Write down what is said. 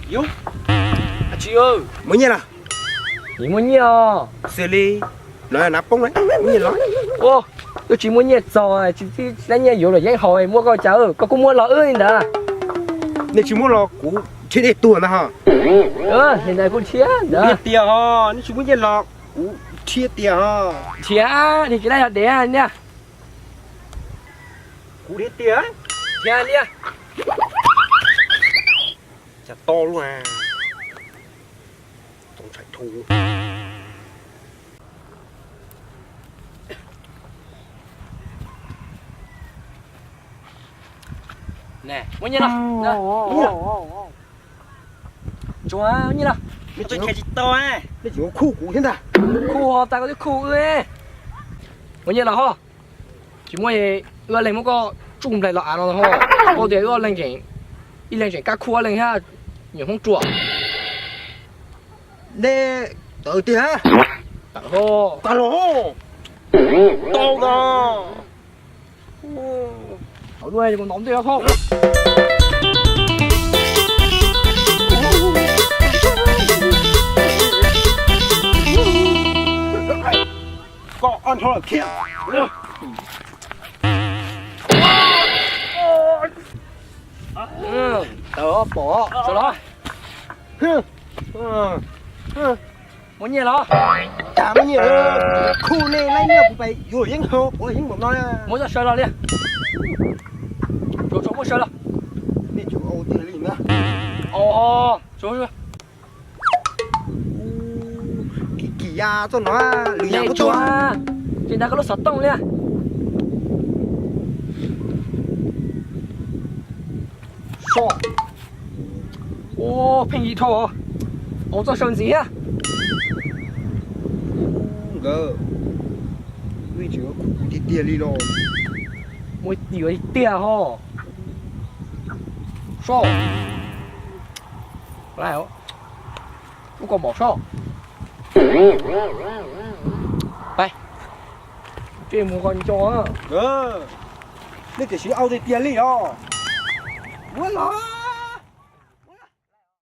Yus, tsis muaj nyiaj los? Tsis muaj nyiaj os. Xws li no na poob, muaj nyiaj los? Ua, twb tsis muaj nyiaj txog, tsis tau nyiaj yuav luam yeeb haus, muab koj cas koj kuj muab los wb li ntawd. Nej tsis muab los kuv nrhiav dej tuag ntag ho. Li ntawd kuj nrhiav ntawd. Nrhiav tiag ho, nej tsis muab nyiaj los kuv nrhiav tiag ho. Nrhiav, nrhiav tsis tau yog dev niag. Kuv nrhiav tiag. Nrhiav li. Cas to luaj. Txoov ntshai thuv. Muab nyiaj los. Tsuav nyiaj los. Nej tsis khuj kuv thiab ntag. Khuj tas koj twb khuj wb. Muab nyiaj los ho. Tsis muaj, wb ob leeg muab koj tsuj nplaig los av no ho. Koj tias wb ob leeg tseem, ib leeg tseem kab khuj ob leeg thiab, nyuam Hmoob ruam. Nej tawm tiag. Tawm ho. Tawm los. Tau ntag. Thaum no kuv ntaus ntiaj teb. Koj ob nrho khiav. Tawm pom sawv los. Muab nyiaj los? Cas muab nyiaj, khuj nej laib nyiaj kuv pais yuav yeeb ho, kuv yeeb npaum no. Muab txoj saw los li. Tsuas tsuas muab saw los. Nej tsuas ua tiag li na. Os, tsuas. Kim kim ya txoj no, lwm yam kuj tsuas. Tsis ntas koj lub xov tooj li. Soj. Ua pheej yig dhau. Ua txoj saw ntxiv thiab. Nkawd, nej tseem yuav khuj kuv tiag tiag li los? Muaj yuav tiag ho. Soj. Ub, koj mom soj. Pais. Ces mus koj nco. Nej tiam sis au tiag tiag li os. Muab los.